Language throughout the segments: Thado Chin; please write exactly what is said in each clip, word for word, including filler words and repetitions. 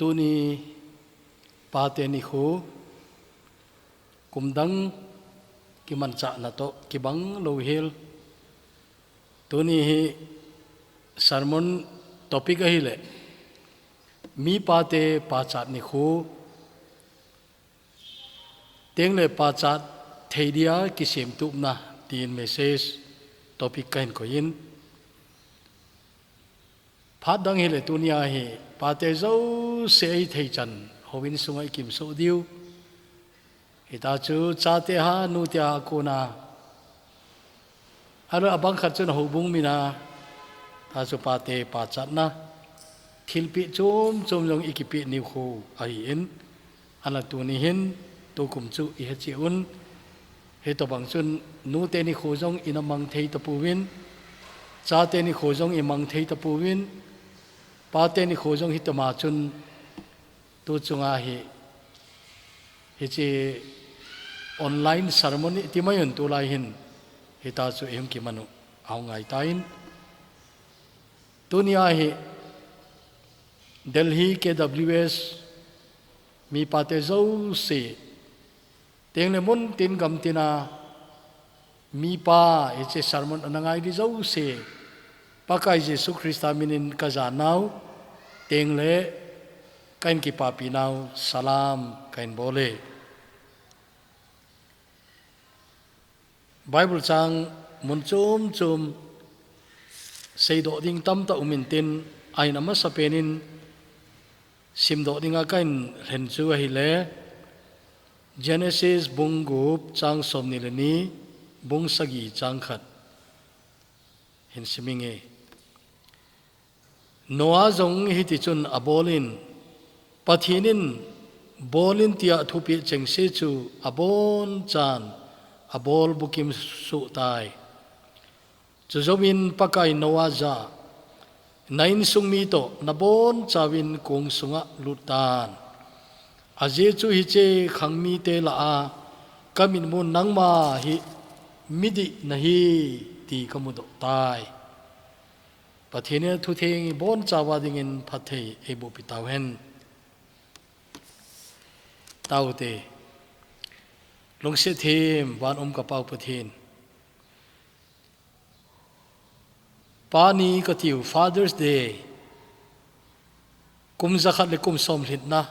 Tuni pate nikho, kumdang kimanchahna toh kibang louhel. Tuni hi sermon topic ahileh, mi pate pachat nikho, tengle pachat thei dia kisemtupna tin message topic kahin koiyin. Phat dang hileh tunia hi pate jouse eithei chan houin sunga ikimsoh diu. Hita chu chate ha, nute ha kona, ahilou abang khat chun houbung mina, hita chu pate pachatna thilpeh chom chom jong ikipeh nikho ahin. Ahinla tuni hin tukum chu ihet cheh un. Hitobang chun nute nikho jong ina mang thei tapouvin, chate nikho jong imang thei tapouvin, pate nikho jong hitoma chun tu chunga hi, hiche online sermon iti mai un tulai hin, hita chu ihung kiman u ahung ngaitan. Tunia hi Delhi K W S mi pate jouse, tengle muntin gamtina mipa hiche sermon ana ngai di jouse, Pakai Jesu Christa minin kajanau, tengle kahin kipapinau salam kahin bol e. Bible chang mun chom chom seidoh ding tamtah um intin, ahin amasapen in simdoh dinga kahin lhen chu ahileh, Genesis bung gup chang somni le ni, bung sagi chang khat hin sim inge. Noah jong hiti chun abol in, Pathen in bol in tia thupeh chengse chu abonchan abol bukim soh tai. Chujouvin Pakai in Noah jah a, na insung mi toh nabonchauvin kong sunga lut tan. Ajeh chu hiche khang mite lah a kamitmun nangma hi midih nahi ti kamudoh tai. Pathen in athutheng ibonchauva dingin phatthei eiboh peh tauhen. Taute. Lungset them, van um ka Pa u Pathen. Pa ni kati u, Father's Day, kum jakhat le kum somlhitna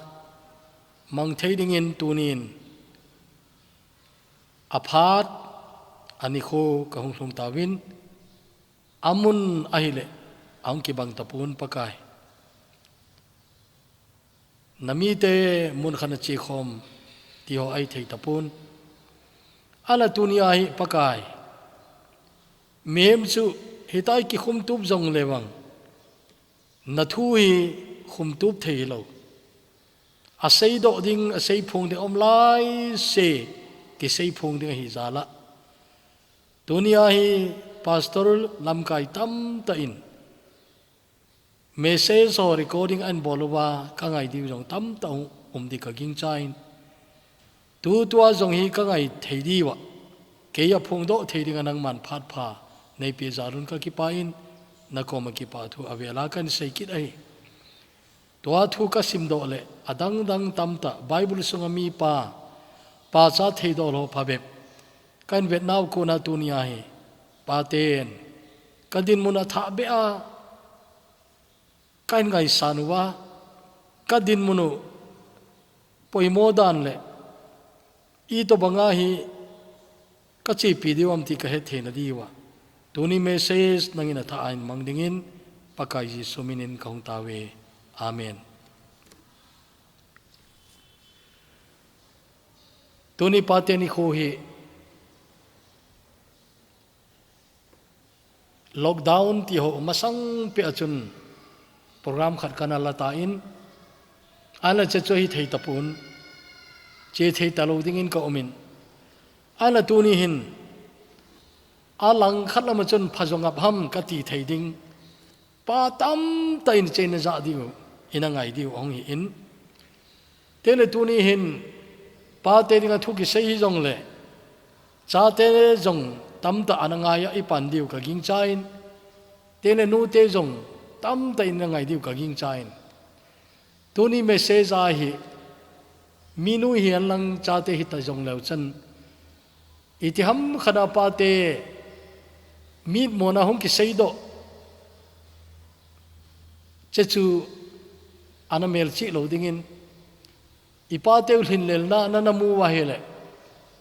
mang thei dingin tunin aphat, anikho kahung lhung tauvin, amun ahileh ahung kibang tapon Pakai. Na mite mun khat a chekhom ti ho ahi thei tapon. Ahinla tunia hi Pakai, mihem chu hitia kikhumtup jongle vang, na thu hi khumtup thei hilou. Aseidoh ding, aseiphong ding aum laise kiseiphong ding ahi jal a, tunia hi pastor lamkai tamtah in message ho recording ahin bol uva kangai diu jong tamtah um ding kagingchan. Tutua jong hi kangai thei diu a, kei aphongdoh thei dinga nangman phat pha neipeh jal un kakipah in, nakoma kipah thu avela kahin sei kit ahi. Tua thu kasimdoh leh adang dang tamtah Bible sunga mipa pachat theidoh ho phabep kahin vetnau kona tunia hi, paten kadinmun athah beh a kahin ngaisang uva, kadinmun u poimo dan le itobanga hi kachepi diu ham ti kahetthei na diuva, tuni message nangin athah a hin mang dingin Pakai Jesu minin kahung tauve. Amen. Tuni pate nikho hi lockdown ti ho masang peh a chun program khat kana la tan, ahinla hiche chu hithei tapon, che thei talou dingin kaumin, ahinla tuni hin alangkhat lama chun phajo ngap ham kati thei ding pa tamtah in hiche ina jah diu, ina ngai diu ahung hi in. Tengle tuni hin pate dinga thu kisei hijongle, chate jong tamtah ana ngai a ipan diu kagingchan, tengle nute jong tamtah in ana ngai diu kagingchan. Tuni message a hi, minu hi an lang chate hita jong leu chun, iti ham khana pate, mitmona hung kiseidoh, che chu ana melchih lou dingin, i pate u lhinlelna na na mu uva hile,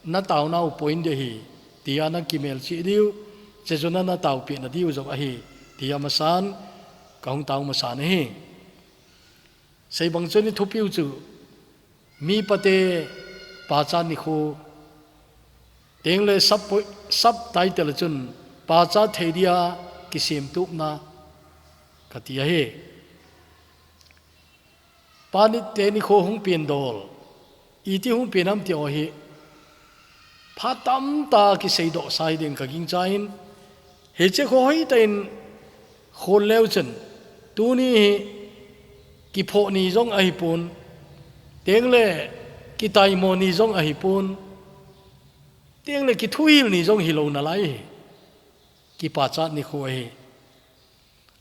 na tauna u point de hi, tia na kimelchih diu, che chu na na taupina diu jong ahi, tia masan, ka hung tau masan ahi. Sei bang chun i thupiu chu, mi pate pachat nikho, teng le sub, subtitle chun pachat thei dia kisemtupna ka ti ahi. Panit te nikho hung pen dol, iti hung pen ham ti aw hi, phat tamtah kiseidoh sa hi ding ka gingcha in, hiche kho hoitah in khol leu chun, tuni hi kiphoh ni jong ahi pon, teng le kitaimo ni jong ahi pon, teng le kithuhil ni jong hi lou nalai hi, kipachat nikho ahi.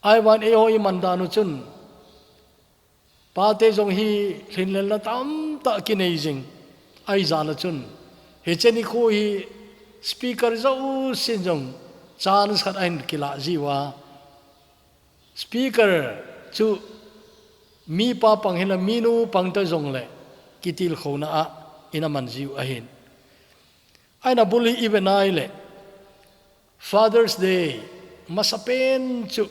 Ahivangin eiho i man dan u chun, pate jong hi lhinlelna tamtah kinei jing, ahi jal a chun, hiche nikho hi speaker jousen jong chance khat ahin kilah jiu a, speaker chu mipa pang hinla minu pang ta jong le kitilkhouna a ina man jiu ahin. Ahin abul hi i ve nai le Father's Day masapen chu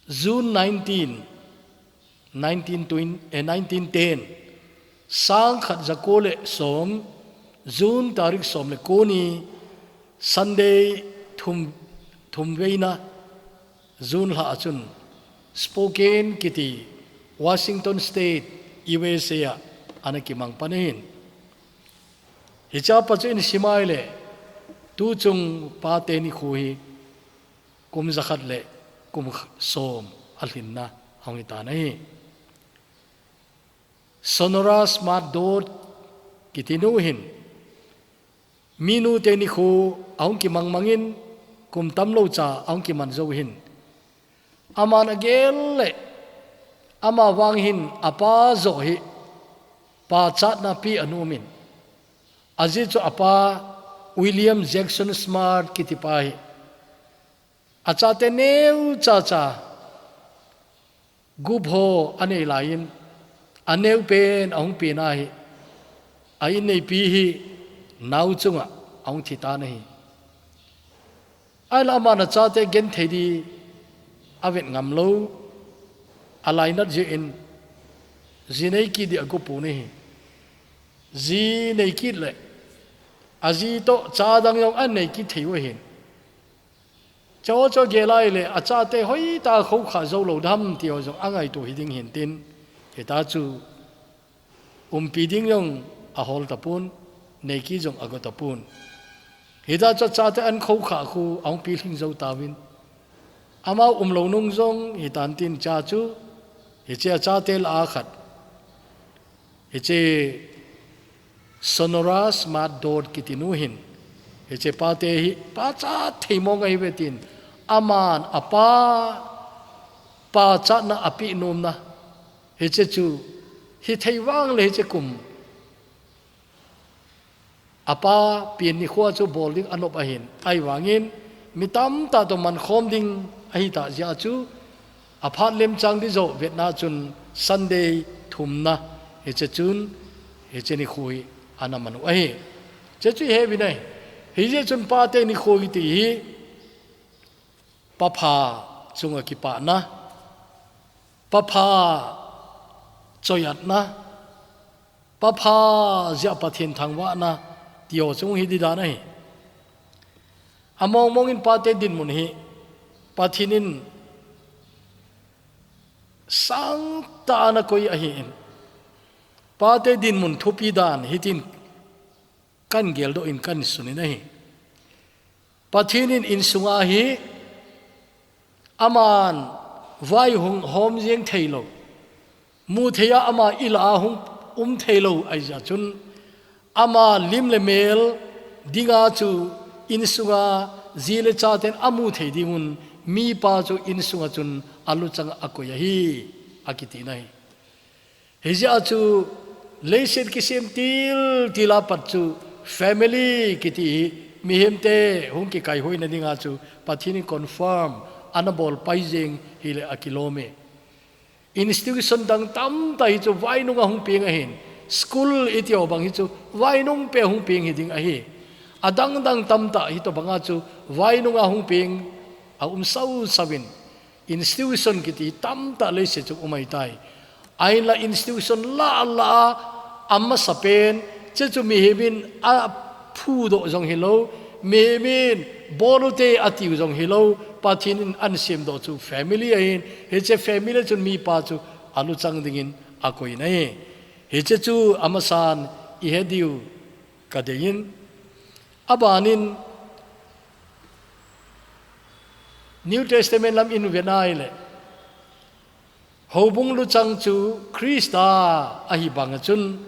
June nineteen, nineteen twenty, eh, nineteen ten, sangkhat jako le som, June tarik som le ko ni, Sunday thum, thum veina, June lha a chun, Spokane kiti, Washington State, U S A a, ana kimang pan ahin. Hiche a pat chu in simai le, tuchung pate nikho hi, kum jakhat le kum kh-, som a lhinna ahung hitan ahi. Sonora Smart Dodd kiti nu hin, minu te nikho ahung kimangmang in, kum tamlou cha ahung kiman jou hin, aman agel le, ama vang hin apa joh hi pachatna pe anom in, ajeh chu apa William Jackson Smart kiti pa hi, achate neu chacha, gup ho anei lai in, aneu pen ahung pen ahi, a inneipi hi nao chunga ahung thi tan ahi. Ahinla aman achate genthei di avet ngam lou, alainat jeh in, ji nei kit di ago pon ahi. Ji nei kit le, aji toh cha dang jong anei kit thei u ahin. Cho cho gel a ahile, achate hoitah a khoukhah jou lou dam ti ho jong angaito hi ding hin tin, hita chu umpi ding jong ahol tapon, nei kit jong ago tapon. Hita chu achate an khoukhah khu ahung pilhing jou tauvin. Amau umlou nung jong hitan tin cha chu, hiche achate lah a khat, hiche Sonora Smart Dodd kiti nu hin, hiche pate hi pachat thei mong ahi ve tin, aman apa pachatna ape nomna, hiche chu hithei vang le hiche kum apa pen nikho chu bol ding anop ahin, ahivangin mi tamtah toh mankhom ding ahitah jeh a chu, aphat lemchang di joh vetna chun Sunday thumna, hiche chun, hiche nikho hi ana man u ahi. Hiche chu ihe uvin ahi. Hijeh chun pate nikho kiti hi, papha chunga kipana, papha choiatna, papha jeh a Pathen thangvahna, ti ho chung hi di dan ahi. Among mong in pate dinmun hi, Pathen in sangtah a ana koi ahin, pate dinmun thupi dan hitin kan geldoh in kan sun in ahi. Pathen in insunga hi aman vaihom jeng thei lou, mu thei a ama ilah a hung um thei lou ahi jeh chun, ama lim le mel dinga chu insunga ji le chaten amu thei ding un, mipa chu insunga chun aluchang a akoi ahi, akiti nahi. Hijeh a chu leiset kisem tiltil a pat chu family kiti hi mihemte hung kikaihuina dinga chu Pathen in confirm ana bol pai jeng hileh akilom e. Institution dang tamtah hi chu vainung a hung peng ahin, school iti ho bang hi chu vainung peh a hung peng hi ding ahi. Adang dang tamtah hitobang a chu vainung a hung peng a um sau sau in, institution kiti tamtah leiset chu um ahitai. Ahinla institution lah lah a, amasapen, chuche chu mihem in aphudoh jong hilou, mihem in bol u hite atiu jong hilou, Pathen in ahin semdoh chu family ahin, hiche family chun mipa chu aluchang dingin akoi nahi. Hiche chu amasan ihe diu kadei in, aban in New Testament lam in vet uleh, houbung luchang chu Christa ahi bang a chun,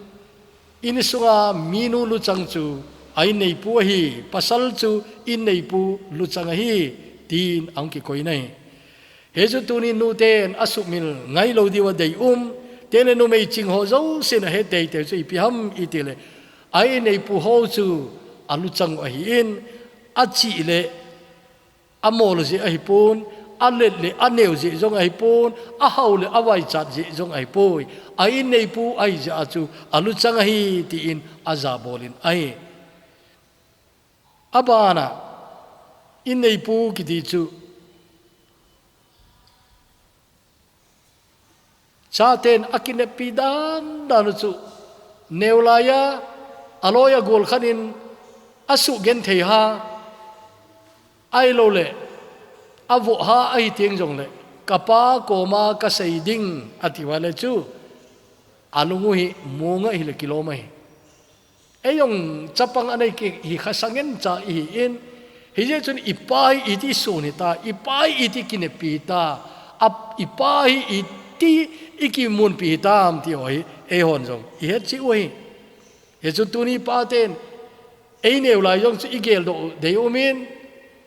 insunga minu luchang chu a inneipu ahi, pasal chu inneipu luchang ahi, tin ahung kikoi nahi. Hichu tuni nute'n asuhmil ngailou diu adei um, chuleh numei ching ho jousen ahet teitei chu ipi ham itileh, a inneipu ho chu aluchang u ahin, achih leh amol jeh ahipon, alet leh aneo jeh jong ahipon, ahao leh avaichat jeh jong ahipoi. A inneipu ahi jeh a chu aluchang ahi tin ajabol in ahi. Aban a, inneipu kiti chu chate'n akineppi dan dan u chu, neo lai a, aloi agol khat in asuhgenthei ha, ahilouleh avoh ha ahi teng jongleh, kapa koma kasei ding ati uleh chu, alung u hi mong ahileh kilom ahi. Ei jong chapang anei kit hi khasa ngen cha ihin, hijeh chun ipa hi iti sun hita, ipa hi iti kineppi hita, a, ipa hi iti ikimunpi hitam ti ho hi eihon jong ihet cheh u ahi. Hichu tuni pate'n eineo lai jong chu igeldoh dei um in,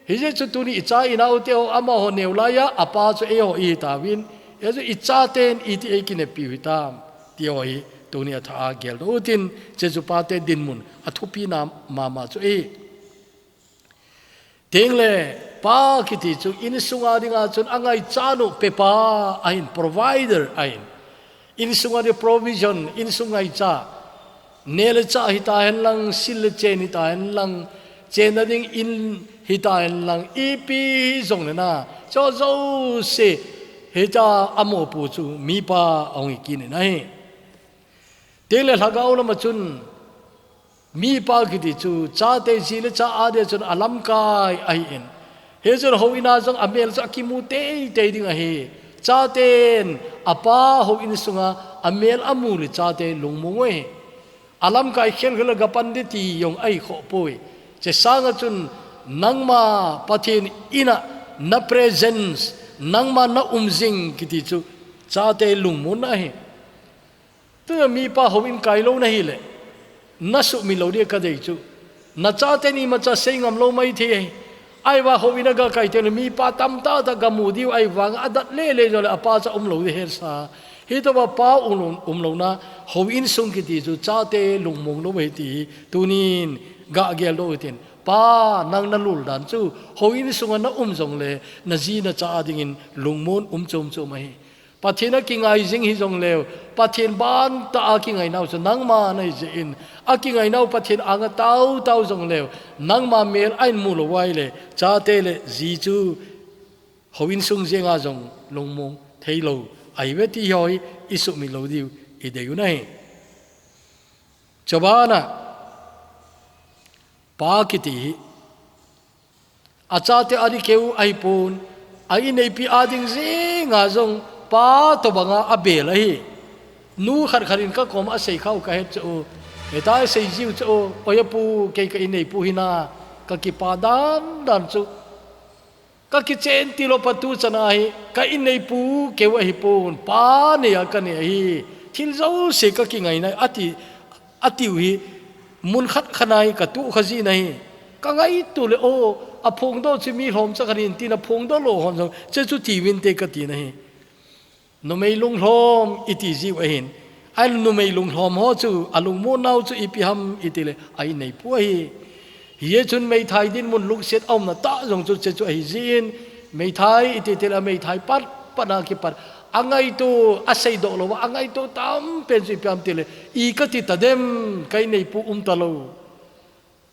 hijeh chu tuni icha inaote ho amaho neo lai a, apa chu eiho ihi tauvin, hichu ichate'n iti eikineppi u hitam ti ho hi tuni a tha a geldoh utin, chuche chu pate dinmun athupina mama chu ahi. Tengleh pa kiti chu insunga dinga chun angaichat u pepa ahin, provider ahin. Insunga ding provision, insung ngaicha. Neh le chah hitahen lang, sil le chen hitahen lang, chenna ding in hitahen lang, ipi hijongleh na, chujouse hiche amopoh chu mipa ahung hi kit in ahi. Tengleh lhagao lama chun mipa kiti chu chate ji le cha a dia chun alamkai ahin. Hichun houin a jong amel chu akimu teitei ding ahi. Chate'n apa houin sunga amel amu leh chate lungmong u ahi. Alamkai khelkhel a gapan ding ti jong ahikhoh poi. Hiche sanga chun nangma Pathen in a na presence, nangma naum jing kiti chu chate lungmonna ahi. Tua mipa houin kailou nahileh, nasuhmil lou ding kadei chu, nachate'n imacha seingam lou maithei ahi. Ahivang houin a gakai tengleh mipa tamtah tah gamu diu ahivang adat lele jongleh apa cha umlou ding hesa. Hitobang pa um, umlouna houin sung kiti chu chate lungmong lou ahi ti hi tunin gageldoh utin. Pa, nang nalul dan chu houin sunga naum jongleh naji nacha a dingin lungmon um chom chom ahi. Pathen a kingai jing hijongleu, Pathen bantah a kingainau chu nangma nahi jeh in, akingainau Pathen anga taotao jongleu, nangma mel ahin mu lou uleh, chate le ji chu houin sung jenga jong lungmong theilou ahiuve ti ho hi isuhmil lou diu idei u ahi. Chubana, pa kiti hi, achate a ding keu ahipon, a inneipi a ding jenga jong pa tobanga abel ahi. Nu khat khat in kakoma asei khau kahet chu, heta asei jiu chu, oi apu, kei ka inneipu hina, kakipa dan dan chu. Kakichen tilou pa tuchan a hi, ka inneipu keu ahipon, pa neiya kanei ahi. Thil jouse kakingaina ati, atiu hi, mun khat khat a hi katuh kha jin ahi. Kangaito leh, o, aphongdoh chu mi lhomcha khat in tin aphongdoh lou hon jong, chuche chu tiuvinte kati nahi. Numei lunglhom iti jiu ahin. Ai numei lunglhom ho chu, a lungmonnau chu ipi ham iti le, a inneipu ahi. Hijeh chun meithai dinmun lungsiat a umna tah jong chu, che chu ahi jin, meithai iti tile, a meithai pat, pat a kipat. A ngaito, a seidoh lou, a ngaito tampen chu ipi ham tile, i kati tadem, ka inneipu um talou.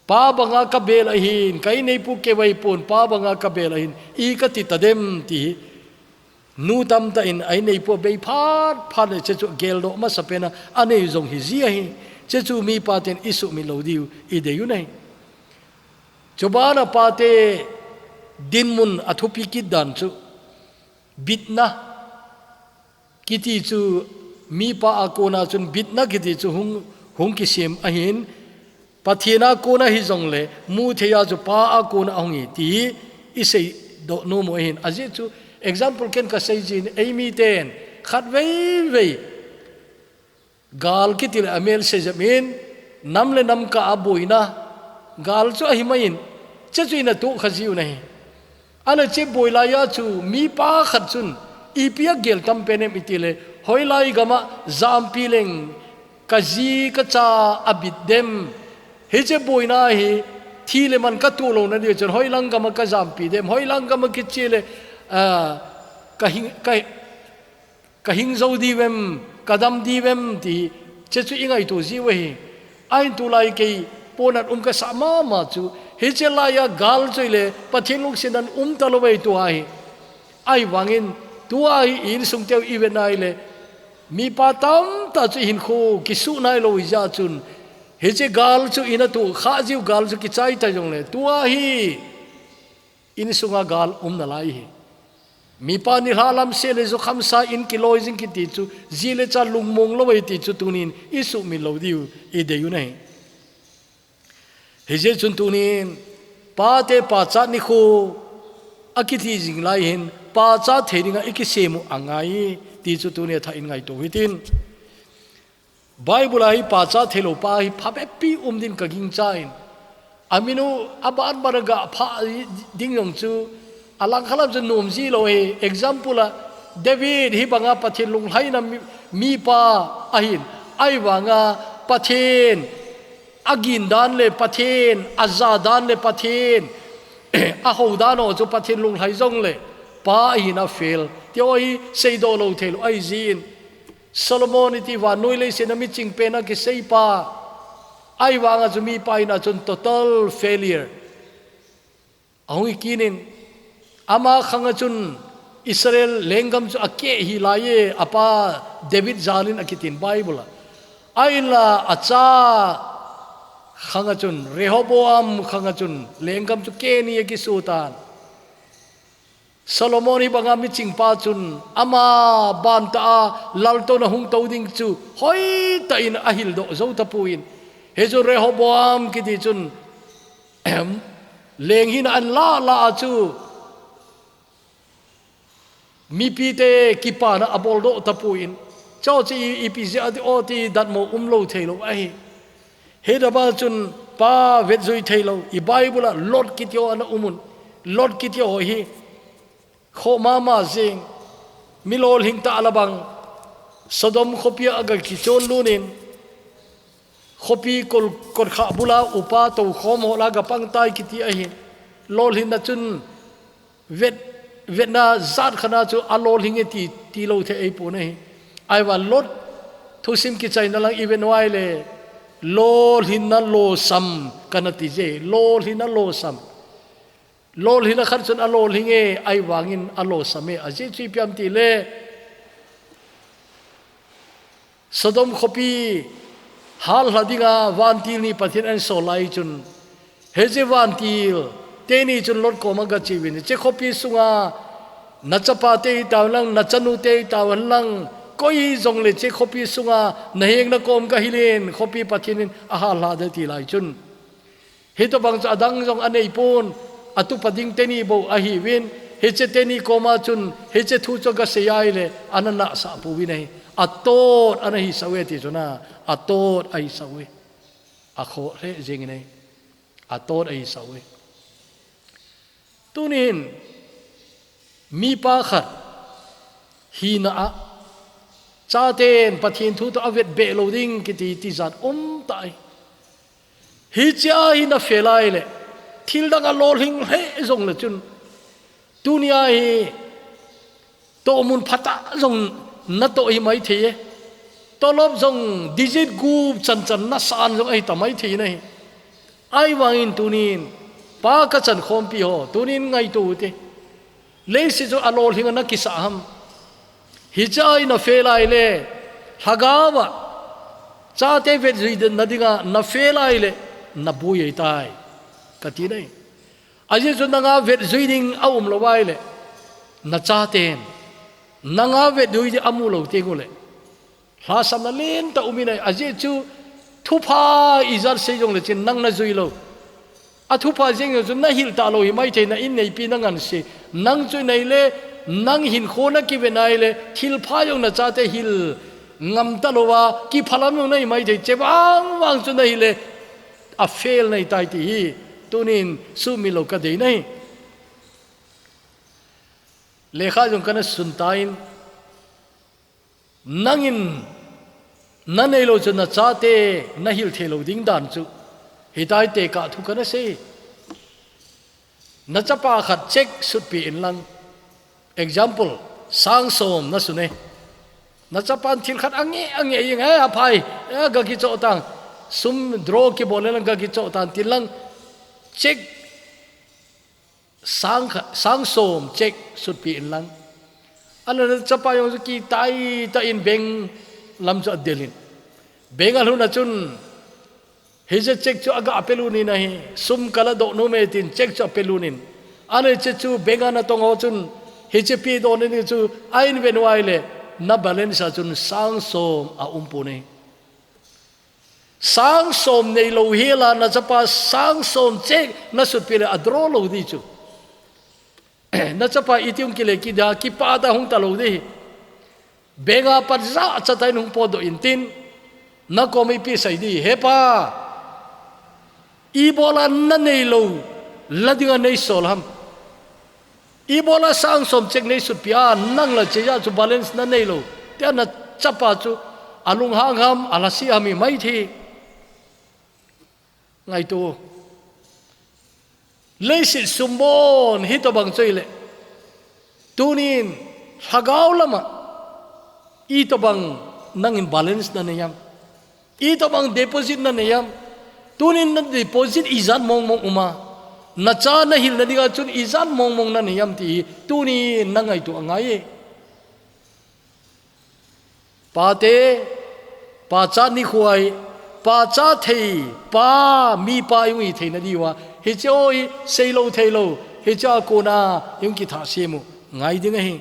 Pa banga ka bel ahin, ka inneipu keu ahipon, pa banga ka bel ahin, i kati tadem ti hi. Nu tamtah in a inneipu a bei phat phat le che chu geldoh masapen a, a nei jong hi ji ahi. Che chu mipa ten i sumil lou diu, i dei u ahi. Chubana pate dinmun a thupi kit dan chu, bitna kiti chu mipa a kona chun bitna kiti chu hung, hung kisem ahin, Pathen a kona hijongle, muthei a chu pa a kona ahung hi, ti hi i seidoh nom u ahin. Ajeh chu, example ken ka sei jin, ei miten, khatvei vei, gal kiti le a mel sejep in, nam le nam kah a boina, gal chu ahi mai in, che chu i na tuh kha jiu ahi. Ana che boi lai a chu mipa khat chun, ipi a gel tampen em iti le, hoilai gam a jampi leng ka ji ka cha a bit dem. Hiche boina hi thi le man ka tuh louna diu chun, hoilang gam a ka jampi dem, hoilang gam a kiche le, ah, ka hing, ka, ka hing jou diu em, ka dam diu em, ti che chu i ngaito jiu ahi. Ahin tulai kei ponat um ka sa mama chu, hiche lai a gal chu ile, Pathen lungset dan um talou ahi tua hi. Ahivangin, tua hi i insung teu i vet na ile, mipa tamtah chu i hinkho kisuh nailou hi jeh chun, hiche gal chu i na tuh kha jiu gal chu kichai ta jongle, tua hi insunga gal um nalai hi. Mipa nilhah lam seh le jukhamsa in kiloi jing kiti chu, ji le cha lungmong lou ahi ti chu tunin i sumil lou diu i dei u ahi. Hijeh chun tunin, pate pachat nikho a kiti jing lai hin, pachat thei dinga i kisem u angai ti chu tunin a thah in ngaito hitin. Bible a hi pachat theilou pa hi phabep pi um din ka gingchan. A min u a ban ban a ga pha ding jong chu a langkhat lam chu nom ji lou hi. Example a David hi banga Pathen lunglhaina mi, mipa ahin. Ahivanga Pathen a gin dan le Pathen a ja dan le Pathen a ho dan u chu Pathen lunglhai jongle pa ahin a fail. Ti u hi seidoh lou theilou ahi jin. Solomon iti vannoi leiset a miching pen a kisei pa. Ahivanga chu mipa in a chun total failure. Ahung hi kinin ama khang a chun Israel lenggam chu a keh hi lai e, a pa David jal in a kitin Bible a. Ahinla a cha khang a chun Rehoboam khang a chun lenggam chu keh ni a kisu tan. Solomon hi banga miching pa chun ama ban tah a laltouna hung to ding chu hoitah in a hildoh jou tapon. Hichu Rehoboam kiti chun leng hina an la la a chu mipite kipana a boldoh tapon. Chau chu i, ipi jeh a ti o ti datmo um lou theilou ahi. Hi tobang chun pa vet jui theilou, i Bible a Lot kiti u ana um un. Lot kiti u hi khoh mama jing, mi lolhing tah a la bang, Sodom khopi a aga kichon lut in, khopi kol, kotkha bul a upa tokhom ho lah a aga pang tai kiti ahi. Lolhinna chun vet, vetna jat khat na chu a lolhing e ti, ti lou thei ahi pon ahi. Ahivang Lot thusim kichaina lang i vet u ahile, lolhinna losam kana ti je, lolhinna losam. Lolhinna khat chun a lolhing e, ahivangin a losam e, ajeh chu ipi ham tile, Sodom khopi halhla dinga vantil ni Pathen in ahin sol lai chun, hiche vantil teni chun Lot koma gache uvin, hiche khopi sunga na chapate hi tao hen lang, na chanute hi tao hen lang, koi hijongle hiche khopi sunga na heng na kom gahil in, khopi Pathen in a halhla ding ati lai chun. Hi tobang chu adang jong anei pon, atupa ding teni bou ahiuvin, hiche teni koma chun, hiche thu chu agasei ahile, ana nahsah pouvin ahi. Atot ana hisah uve ti chu na, atot ahisah uve. Akhoh lheh jengin ahi. Atot ahisah uve. Tunin, mipa khat hina a, Chaten Pathen thu toh avet beh lou ding kiti tijat um tai. Hichea hi na fail ahile, thil dang a lolhing hle jong le chun, tunia hi tohmun phatah jong na toh hi maithei e. Tolop jong digit gup chanchan na san jong ahi ta maithei nahi. Ahivangin tunin, Pa ka chan khompi ho, tunin ngaito u te. Leiset chu a lolhing a na kisa ham? Hichea hi na fail ahile, lhagao a chate vet jui na dinga na fail ahile, na buai tai, ka ti nahi. Ajeh chu nanga vet jui ding a um lou ahile, na chaten nanga vet jui ding a mu lou teng ule, lhasamna lentah um in ahi. Ajeh chu thupha ijat sei jong le chun nang na jui lou. A thupha jeng jong chu na hil ta lou hi maithei, na inneipi na ngansi. Nang chu nei le, nang hinkho na kive nai le, thilpha jong na chate hil ngam ta lou a, kiphalam jong na hi maithei, che vang vang chu na hi le, a fail na hi tai ti hi tunin sumil lou ka dei nahi. Lekha jong ka na sun tan, nangin na nei lou chu na chate na hil thei lou ding dan chu hi tai te ka thu ka na sei. Na chapa khat cheque sutpi in lang. Example, sang som na sun e. Na chapan thil khat a nge, a nge ing, eh, a phai, eh, ga kichoh tan. Sum draw kibol le lang ga kichoh tan tin lang. Cheque sang kha-, sang som cheque sutpi in lang. Ahile na chapa jong chu kitai tah in bank lam chu a del in. Bank a lhun a chun, hiche cheque chu a ga pe lut in ahi, sum ka la doh nom e tin cheque chu a pe lut in. Ahile hiche chu bank a na tong ho chun, hiche pe doh nin chu a in ven uva ahile, na balance a chun sang som a um pon ahi. Sang som nei lou hi la na chapa sang som cheque na sutpi le a draw lou di chu. Na chapa iti hung kile kit dia, kipah ta hung ta lou di. Bank a pat ja cha ta in hung potdoh in tin, na kom ipi sei di, "He pa, ibola na nei lou la dinga nei sol ham? Ibola sang som cheque nei sutpi a, nang la che ja chu balance na nei lou?" Tia na chapa chu a lunghang ham, a lhasi ham i maithei. Ngaito. Leiset sum bon hi tobang chu ile. Tunin lhagao lama i tobang nangin balance na nei ham? I tobang deposit na nei ham? Tunin na deposit ijat mong mong um a, na cha na hil na dinga chun ijat mong mong na nei ham ti hi tunin na ngaito angai e. Pate, pachat nikho a, pachat thei pa, mipa i hung hi theina diuva, hiche ho hi sei lou thei lou, hiche a kona i hung kithah sem u ngai ding ahi.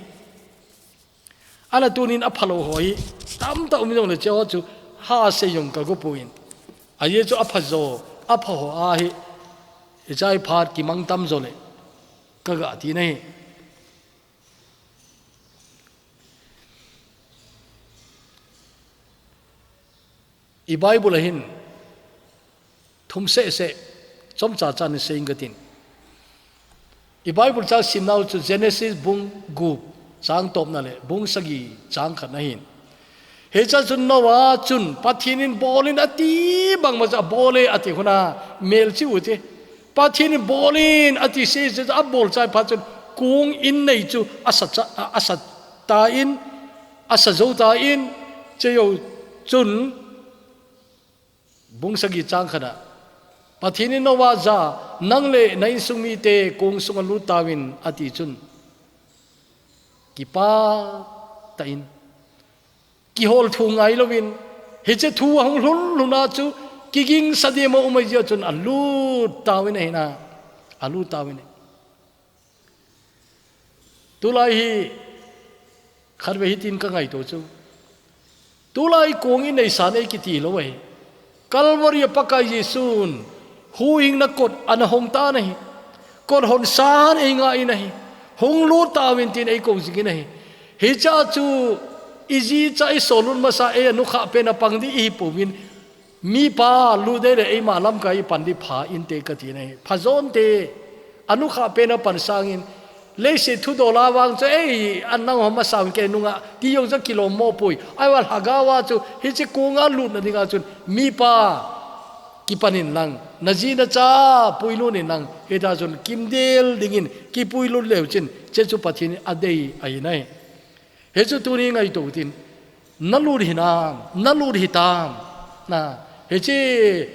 Ahile tunin a phalou ho hi tamtah um jong le hiche ho chu ha sei jong ka go poi. Ajeh chu a pha jo, a pha ho a hi, hiche a hi phat kimang tam jo le ka ga ti nahi. I Bible a hin thum seh seh chomcha cha ni sei ing ka tin. I Bible cha simnau chu Genesis bung gup chang tawpna le bung sagi chang khatna hin. Hiche a chun Noah chun Pathen in bol in a ti bangma chu a bol e a ti hun a melchih u ti. Pathen in bol in a ti seh seh chu a bol chai phat chun kong in nei chu a sa cha, a, a sa ta in, a sa zo ta in, hiche jou chun bung sagi chang khat a Pathen in Noah jah a, "Nang le na insung mite kong sunga lut tauvin," a ti chun kipah tah in, kihol thu ngai louvin, hiche thu a hung lhun lhun a chu kigingsa dem a um a jeh a chun a lut tauvin ahi na, a lut tauvin ahi. Tulai hi khatvei hitin ka ngaito chu, tulai kong in nei san ei kiti lou ahi. Calvary a Pakai Jesun huhhingna kot ana hong tan ahi. Kot hon san ei ngah in ahi. Hung lut tauvin tin ei ko jing in ahi. Hiche a chu i jicha i sol lut masa ei a nukhah pen a pang di i hi pouvin, mipa lut dei le eima lamkai i pan di pha inte ka ti nahi. Pha jo inte, a nukhah pen a pan sangin Leiset thudol a vang chu, "Ei, an nang hom a sang ke nunga," ti jong chu kilom mo pui. Ahivang lhagao a chu, hiche konga lutna dinga chun, mipa kipan in lang, na ji na cha puilut in lang, hita chun kimdel dingin kipuilut leu chun, hiche chu Pathen in adei ahi nai. Hichu tuni ngaito utin, na lut hinam, na lut hitam. Na, hiche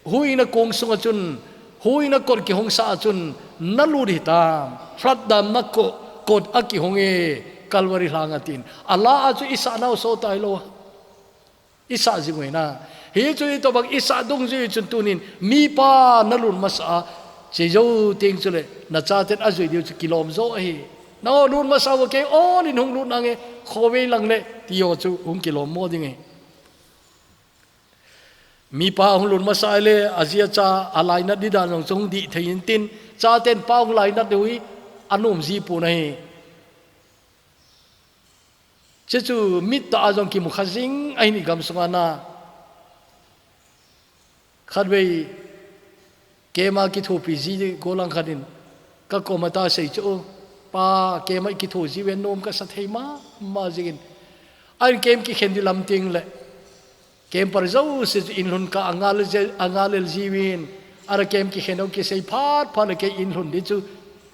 huhhingna kong sunga chun, huhhingna kot kihong sa a chun, na lut hitam. Hlatdamna kot, kot a kihong e, Calvary lhanga tin. A la a chu i sah nau so tai lo. I sah jing uve na. Hichu i tobang i sah dungjui chun tunin, mipa na lut masa a, hiche jou teng chule, na chaten ajui diu chu kilom jo ahi. Nangho lut masa uva kei ol in hung lut nange, khovei lang le, ti ho chu hung kilom mo ding e. Mipa hung lut masa le, a ji a cha, a lainat di dan jong chu hung dih thei in tin, chaten pa hung lainat diu hi, a nom ji pon ahi. Hiche chu mit tah a jong kimu kha jing ahi ni gam sunga na. Khatvei, camp a kithopi ji golang khat in, ka koma ta sei chu, "Pa, camp a i kitho ji uve, nom ka sa thei mama jingin." Ahin camp kikhen di lam teng le, camper jouse chu inlhun kah a ngal le je, a ngal lel jiuvin, ara camp kikhen ho kisei phat phat le kei inlhun di chu,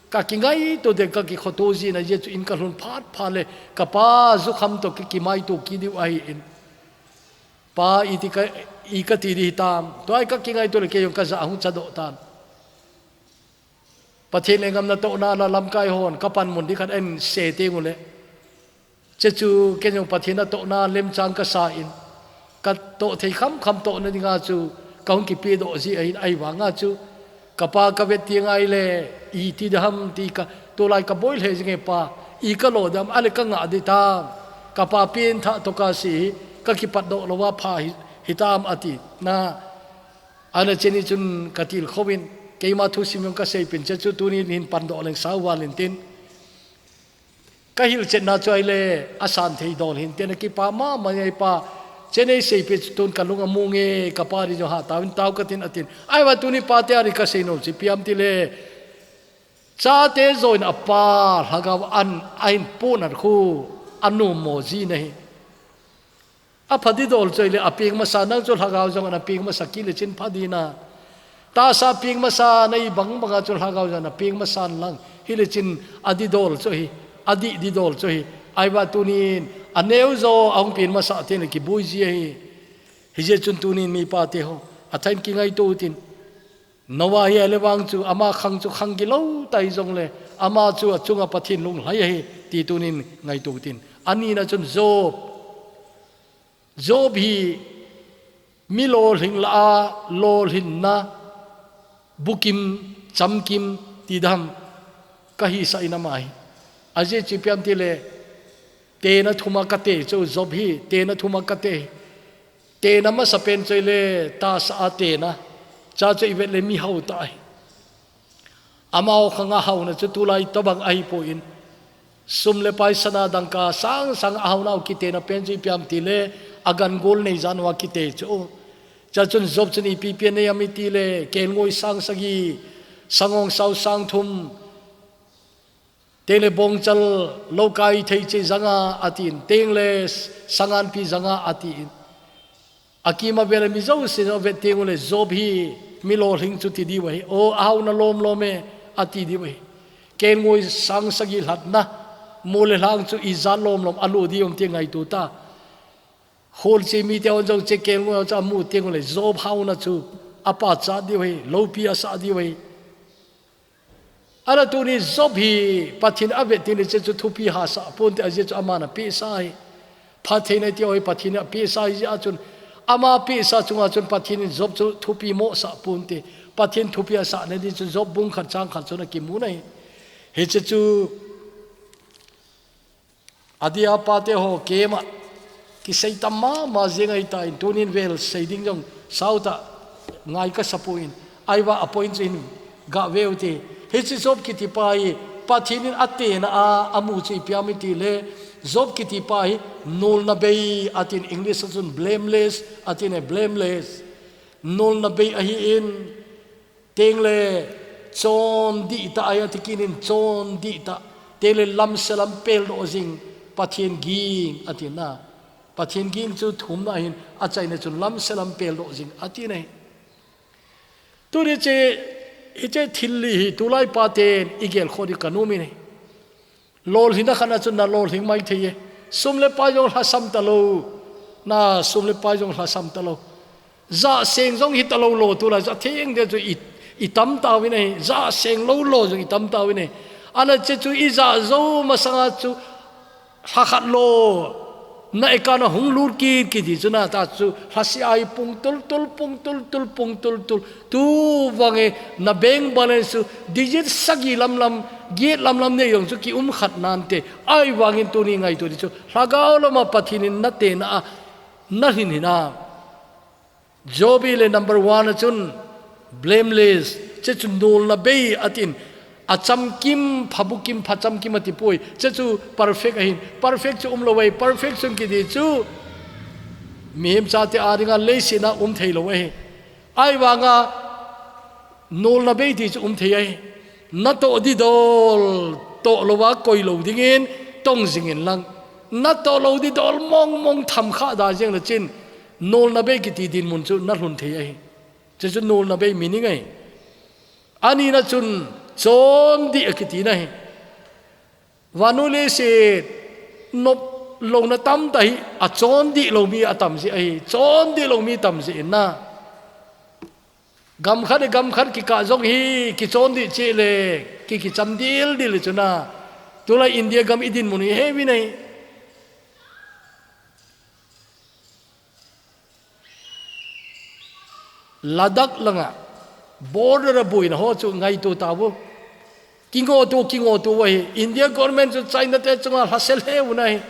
ka kingaito de ka kikhoto jin ahi chu in ka lhun phat phat le, ka pa jukham toh ki, kimaito kit diu ahin. Pa, iti ka, i ka ti di hitam. Tua hi ka kingaito le kei jong ka ja hung chadoh tan. Pathen lenggam natohna la lamkai hon ka panmun di khat ahin sei teng ule. Hiche chu kei jong Pathen a tohna lemchang ka sa in. Ka toh thei khamkham tohna dinga chu ka hung kipedoh ji ahin ahivanga chu. Ka pa ka vet teng ahile, iti di ham ti ka, tulai ka boi lheh jing e pa, i ka lo di ham, ahile ka ngah di tam. Ka pa pengthah toh ka sei hi, ka kipatdoh louva pha hi, hitam ati. Na, ahile hiche ni chun ka tilkhou in, keima thusim jong ka seipeh in hiche chu tunin hin pandoh leng sao val in tin. Ka hilchetna chu ahile, asan thei dol hinte, na kipa mama e pa, hiche nei seipeh chu tun ka lung amu nge, ka pa di jong hatah in tao ka tin atin. Ahivang tuni pate a di ka sei nom chu ipi ham tile, chate joh in a pa lhagao a ahin pohnat khu, a nom mo ji na hi. A pha di dol chu ahile, a peng masa nang chu lhagao jong ana peng masa kit le chun pha di na. Tahsa peng masa na i bang banga chu lhagao jong ana peng masa lang. Hile chun a di dol chu ahi, a dih di dol chu ahi. Ahivang tunin, a neo jo a hung peng masa teng le kiboi ji ahi. Hijeh chun tunin mipa te ho, a thain kingaito utin. Noah hi ahile vang chu, ama khang chu khang gilou ta hijongle, ama chu a chunga Pathen lunglhai ahi, ti tunin ngaito utin. A nina chun Job. Job hi mi lolhing lah a, lolhinna, bukim, chamkim, ti di ham, ka hisah in ama hi. Ajeh chu ipi ham tile, tena thuma ka te chu Job hi, tena thuma ka te. Tena masa pen chu ahile, tahsa a tena. Cha chu i vet le mi hao tah ahi. Amaho khang a haona chu tulai tobang ahi poi. Sum le pai sana dangka sang sang a haona u kitena pen chu ipi ham tile, a gan gol nei jan uva kite chu. Chua chun Job chun ipi ipi anei ham itile, kelngoi sang sagi, sangongsao sang thum, teng le bongchal loukai thei cheh janga atin, teng le sanganpi janga atin. A kima vel a mi jouse jong vet teng ule Job hi mi lolhing chu ti diu ahi. O, a haona lom lom e, ati diu ahi. Kelngoi sang sagi lhatna, mol le lhang chu ijat lom lom a lo diu ham ti ngaito ta. Khol che mite hon jong hiche kelngoi ho chu a mu teng ule Job haona chu a pachat diu ahi, loupi a sah diu ahi. Ahile tuni Job hi Pathen a vet teng le hiche chu thupi hahsa ponte, ajeh chu aman a pehsa ahi. Phattheina ti ho hi Pathen a pehsa ahi jeh a chun, ama pehsa chunga chun Pathen in Job chu thupi mo sah ponte. Pathen thupi a sahna ding chu Job bung khat chang khat chun a kimu na hi. Hiche chu A dia pate ho kema kisei tam mama jeng ahi tan, tunin vel sei ding jong sao tah ngai ka sa poi. Ahivang a point chu hin gah veu te. Hiche Job kiti pa hi Pathen in a tena a, a mu chu ipi ham itile, Job kiti pa hi nolna bei atin, English a chun blameless atin e, blameless. Nolna bei ahin, teng le Chondih tah ahi ati kinin chondih tah. Tele lamse lam peldoh jing Pathen ging ati na. Pathen ging chu thumna ahin achaina chun lamse lam peldoh jing ati na hi. Tuni che, hiche thil li hi tulai pa ten igel kho di ka nom in ahi. Lolhinna khat na chun na lolhing mai thei e. Sum le pai jong lhasam talou. Na sum le pai jong lhasam talou. Jahseng jong hi talou lou tulai jahtheng te chu i, i tam tauvin ahi. Jahseng lou lou jong i tam tauvin ahi. Ana che chu i jah jou masanga chu lhakhat lou. Na ekana hung lut kit kiti chu na ta chu lhasi ai pung tul tul, pung tul tul, pung tul tul. Tu vang e, na bank balance chu digit sagi lam lam, giet lam lam nei jong chu ki um khat nante. Ahivangin tuni ngaito di chu, lhagao lama Pathen in na tena a, na hin hin a. Job le number one a chun, blameless, che chu nolna bei atin, a chamkim, phabukim, pha chamkim ati poi, che chu perfect ahin, perfect chu um lou e, perfect chun kiti chu, mihem chate a dinga leiset a um thei lou ahi. Ahivanga nolna bei ti chu um thei ahi. Na toh di dol, toh lou a koi lou dingin, tong jingin lang. Na toh lou di dol mong mong tham kha da jeng le chin, nolna bei kiti dinmun chu na lhun thei ahi. Che chu nolna bei meaning ahi. Ani na chun chondih a kiti na hi. Vannoi leiset nop louna tam ta hi, a chondih lou mi a tam jeh ahi, chondih lou mi tam jeh in na. Gam khat le gam khat kikah jong hi, kichondih cheh le, ki, kicham dil dil le chun a. Tulai India gam i dinmun hi heavy na hi. Ladakh langa border a boina ho chu ngaito tauvo. Kingoto, kingoto uva hi. India government chu China te chunga lhasel he u na hi.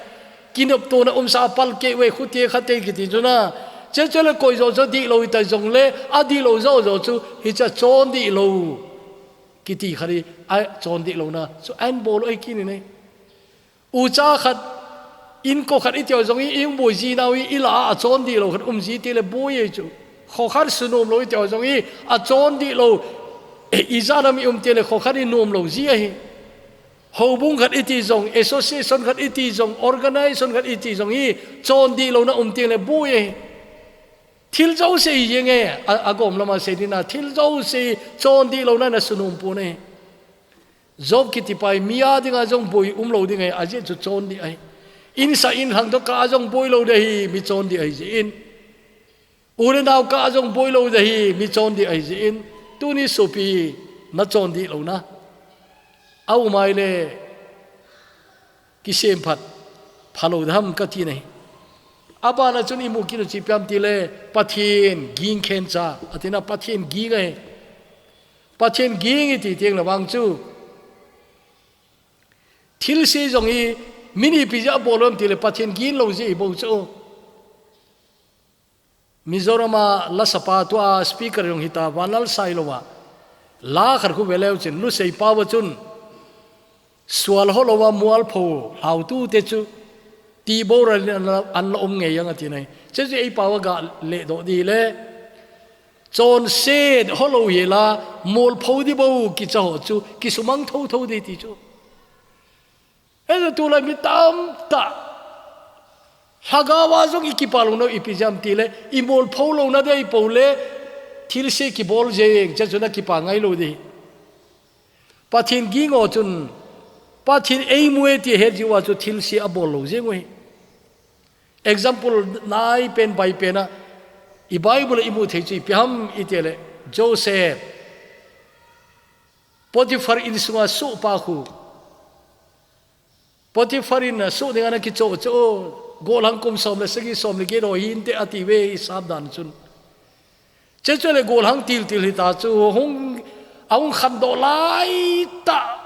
Kinoptona umsa a pal kei uve, khute khate kiti chu na. Che chu le koi jo chu dihlou hita jongle, adihlou jo jo chu hiche chondih lou. Kiti khat hi, a chondih louna chu an bol u ahi kinin ahi. Ucha khat, inko khat i teu jong hi, i um boi ji nau hi, i la a, a chondih lou khat um ji ti le boi ei chu. Kho khat sunom lou i teu jong hi, a chondih lou, i jana mi um ti le kho khat i nom lou ji ahi. Houbung khat i ti jong, association khat i ti jong, organization khat i ti jong hi, chondih louna um ti le boi ei. Thil jouse i jeng e, a, a gom lama sei dina, thil jouse chondih louna na sunom pon e. Job kiti pa hi mi a dinga jong boi um lou ding ahi, ajeh chu chondih ahi. Insa inlhang toh kah a jong boi lou ding ahi, mi chondih ahi jeh in. U le nao kah a jong boi lou ding ahi, mi chondih ahi jeh in. Tuni sopi na chondih louna a um a ahile kisemphat phalou ding ham ka ti na hi. Abana chun i mu kit u chu ipi ham ti le Pathen ging khencha, a ti na Pathen ging ahi. Pathen ging i ti teng le vang chu, thilse jong hi mi ni ipi jeh a bol u ham ti le Pathen ging lou jeh i bol chu. Mizoram a la sapa tua speaker jong hita Vanlalsailou a. La khat khu ve leu chin Lusei pao a chun. Sual ho lou a mualpho lhautu te chu, ti boral in an la, an la um ngei ang a ti na hi. Che chu ei pao a ga le doh di le. Chonset ho lou hi la, mualpho di bou kicha ho chu, kisumang tho tho di ti chu. Ei chu tulai mi tam tah. Lhagao a jong i kipa lou nau ipi jeh ham ti le, i mualpho louna dei pou le, thilse kibol jeng, che chu na kipa ngai lou di. Pathen ging ho chun, Pathen ei mu e ti het jiu a chu thilse a bol lou jeng u hi. Example nai pen bai pen a, i Bible a i mu thei chu ipi ham i ti le, Joseph, Potiphar insunga sohpa khu. Potiphar in a soh ding ana kicho cho, gollhang kum som le sagi som le get ho hinte a ti ve i sap dan chun. Che chu le gollhang til til hita chu hung, a hung khandoh lai tah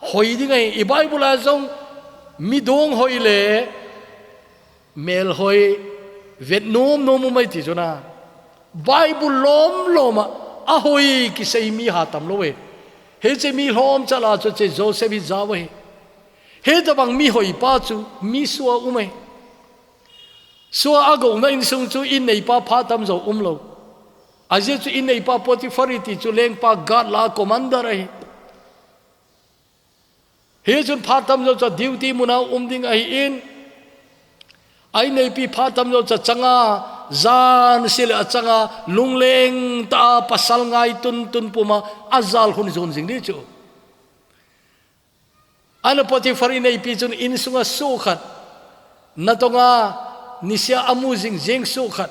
hoi ding ahi. I Bible a jong mi dong hoi le mel hoi vet nom nom um ahi ti chu na. Bible lom lom a, a hoi kisei mi ha tam lou e. Hiche mi lhomcha la chu che Joseph hi jao ahi. Hitabang mi hoi pa chu mi sua um ahi. Sua a gouna insung chu in neipa phat tamjo um lou. Ajeh chu ineipa Potiphar iti chu lengpa guard la commander ahi. Hichun phat tamjo chu duty muna um ding ahin, a inneipi phat tamjo chu achanga, jan sele achanga, lungleng tah a pasal ngai tuntun puma ajal khun jon jing ding chu. Ana Potiphar inneipi chun insunga soh khat, natonga nisea amu jing jeng soh khat,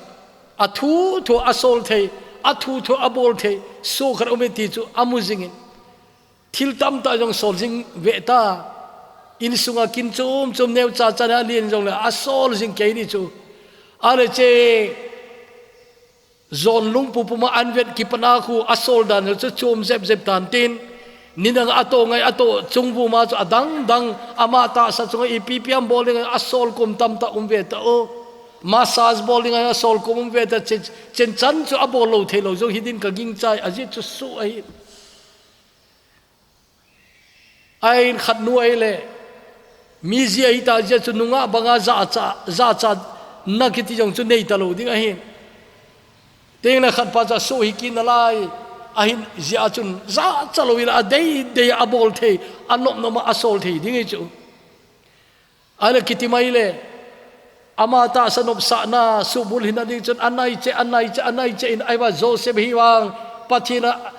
athu thu asol thei, athu thu abol thei soh khat um e ti chu amu jingin, thil tamtah jong sol jing ve ta. Insunga kin chom chom neu cha cha na lien jongle asol jing kei ding chu. Ale che jon lungpu puma anvet kipana khu asol dan chu chom jep jep tan tin, nidang ato ngai ato chungvuma chu adang dang ama tahsa chunga ipi pi am bol ding asol kum tamtah um ve ta o. Massage bol ding asol kum um ve ta, chen, chen chan chu abol lo thei lo jong hi din ka ging chai, ajeh chu soh ahi. Ahin khat nu ahile, mi ji ahi ta jeh chu nungah banga jacha, jachana kiti jong chu nei ta lo ding ahin. Tengle khat pa chu asoh hi kit nalai, ahin jeh chun jacha lo ila adei dei abol thei, anop nop a asol thei ding hi chu. Ahile kiti mai le, ama tahsa nopsahna subul hina ding chun anai che, anai che, anai che in ahivang Joseph hi vang Pathen a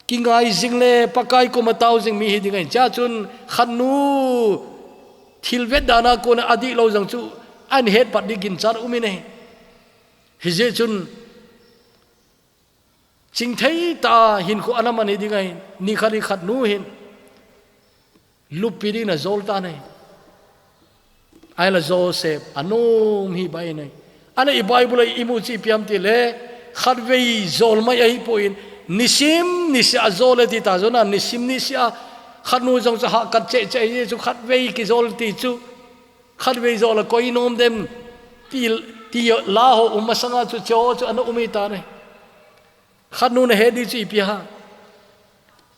kingai jing le Pakai koma tao jing mi hi ding ahin. Chea chun khat nu thil vet dana kona adih lo jong chu ahin het pat ding ginchat um in ahi. Hijeh chun chingthei tah a hinkho ana man hi ding ahin, nikhat hi khat nu hin luppi ding na jol tan ahi. Ahila Joseph anom hi bai in ahi. Ana i Bible a imu chu ipi ham tile, khatvei jol mai ahipoi, nisim nisea ajol e ti ta jona, nisim nisea khat nu jong chu hahkat cheh cheh ahi chu khatvei kijol ti chu. Khatvei jol a koi nom dem ti, ti la ho um masanga chu cheho chu ana um hi tan ahi. Khat nu na het ding chu ipi ham.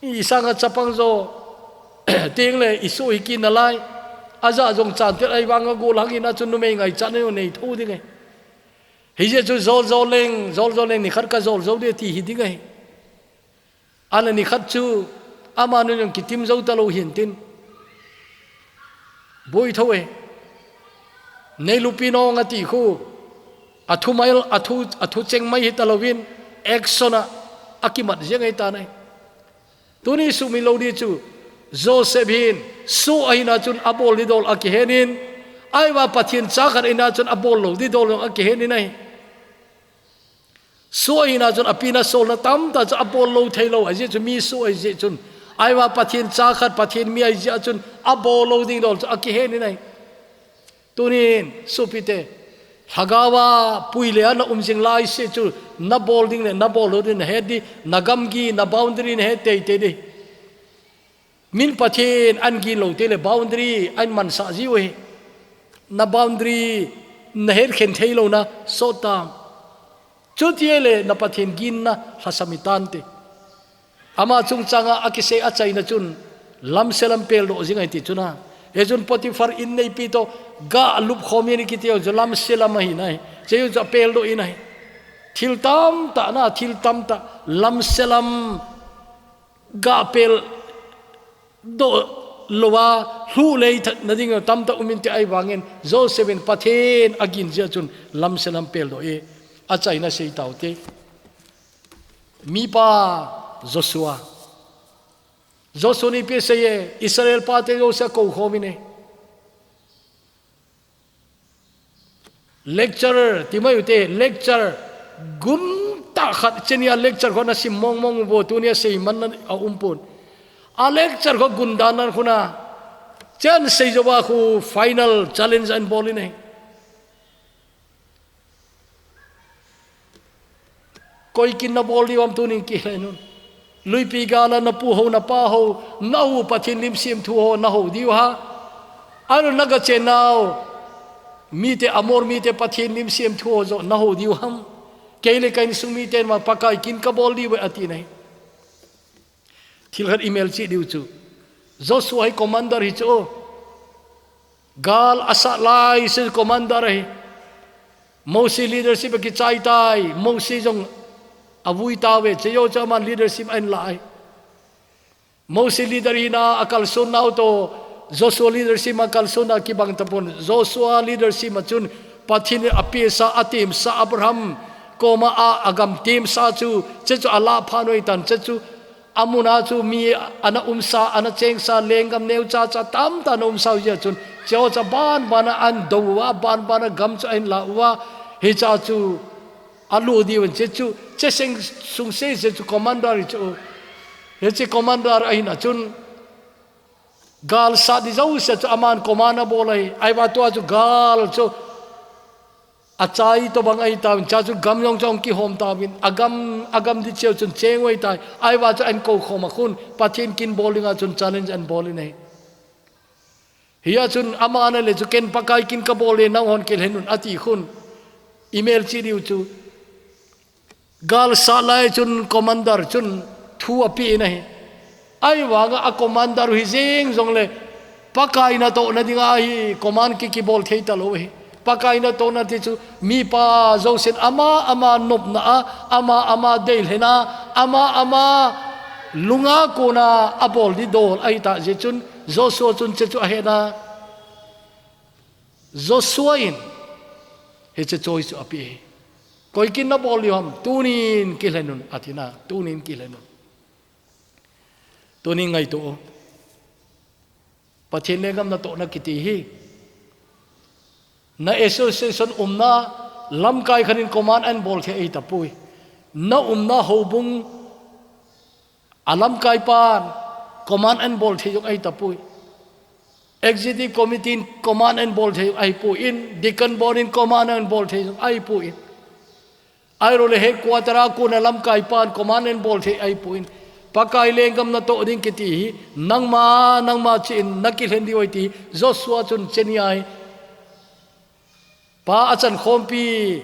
I sanga chapang jo, tengle isoh hi kit nalai. Ajah jong chantel ahivang agol hang in a chun numei ngaichat nei tho ding ahi. Hijeh chu jol jol leng, jol jol leng nikhat ka jol jou ding ti hi ding ahi. Ana nikhat chu amanu jong kitim jou ta lo hin tin. Boi tho e. Nei luppi nong ati khu. Athu mai, athu, athu cheng mai hi ta louvin, action a akimat jeng ahi tan ahi. Tuni sumil lo ding chu Joseph hin soh ahina chun abol ding dol akihen in, ahivang Pathen cha khat ahina chun abol lou ding dol jong akihen in ahi. Soh ahina chun api na solna tamtah chu abol lou thei lou, ajeh chu mi soh ahi jeh chun. Ahivang Pathen cha khat, Pathen mi ahi jeh chun abol lou ding dol chu akihen in ahi. Tunin, sopite, lhagao a pui le a na um jing lai seh chu, na bol ding le na bol lou ding na het ding, na gamgi, na boundary na het teitei ding. Min Pathen ahin gin lou teng le boundary ahin mansah jiu ahi. Na boundary na het khen thei louna sot tam. Chuti ahile na Pathen ginna lhasam hi tante. Ama chungchanga akisei achaina chun lamse lam peldoh jing ahi ti chun a. Hichun Potiphar inneipi toh ga lupkhom in kiti jong chu lamse lam ahi nai. Hiche jong chu apeldoh in ahi. Thil tamtah na, thil tamtah lamse lam ga peldoh lou a, lhuh lei thatna ding tamtah um inte ahivangin, Joseph in Pathen agin jeh chun lamse lam peldoh e, achaina sei taute. Mipa Joshua. Joshua in ipi asei e, Israel pate jouse akou khom in e. Lecture, ti mai ute, lecture, gun tah khat, cheni a lecture kho na sim mong mong uvo, tuni a sei man na a um pon. A lecture kho gun dan nan khuna, chen sei jo ba khu final challenge ahin bol in ahi. Koi kin na bol diu ham tunin kihei nun. Luipi gal a na pu ho, na pa ho, na ho Pathen lim siam thu ho, na ho diu ham. Anu na ga chen nau. Mite Amor, mite Pathen lim siam thu ho jo, na ho diu ham. Kei le ka insung mite ma Pakai kin ka bol diu ati nai. Thil khat i melchih diu chu. Joshua hi commander hi chu. Gal asat lai se commander ahi. Mose leadership a kichai tai. Mose jong Avui tave, chejo chu aman leadership ahin la ahi. Mose leader hina akalson nau to, Joshua leadership akalson na kibang tapon. Joshua leadership a chun Pathen in apesa, atemsa Abraham koma a, agam temsa chu, chechu ala pha noi tan, chechu amuna chu mi ana umsa, ana chengsa, lenggam neu cha cha tamtah ana umsa u jia chun, chejo cha ban bana ahin dou uva, ban bana gam chu ahin la uva, hicha chu alu diu in, chechu, che seng sung se, chechu commander chu, hiche commander ahina chun, gal sat di jouse chu aman command abol ahi, ahivang tua chu gal chu achai tobang ahi tauvin, cha chu gam jong chu ahung kihom tauvin, agam, agam di cheu chun cheng u ahi tai, ahivang chu ahin kou khom a khun, Pathen kin bol dinga chun challenge ahin bol in ahi. Hia chun ama ana le chu ken Pakai kin kabol le nanghon kilhen un ati khun. Email chi diu chu. Gal sat lai chun commander chun thu ape in ahi. Ahivanga a commander hi jeng jongle Pakai natohna dinga hi command ki kibol thei talou hi. Pakai natohna ti chu mipa jousen ama ama nopna a, ama ama deilhena, ama ama lunga kona abol di dol ahitah jeh chun Joshua chun chechu ahena. Joshua in hiche choice chu ape hi. Koi kin nabol diu ham, tunin kilhen un, atina, tunin kilhen un. Tunin ngaito u. Pathen lenggam natohna kiti hi. Na association umna lamkai khat in command ahin bol thei ahi tapoi. Na umna houbung a lamkai pan command ahin bol thei jong ahi tapoi. Executive committee in command ahin bol thei jong ahipoi, deacon board in command ahin bol thei jong ahipoi. Ahilou le headquarter a kona lamkai pan command ahin bol thei ahipoi. Pakai lenggam natoh ding kiti hi, nangma, nangma chi in nakilhen diu ahi ti, Joshua chun cheni ahi. Pa achan khompi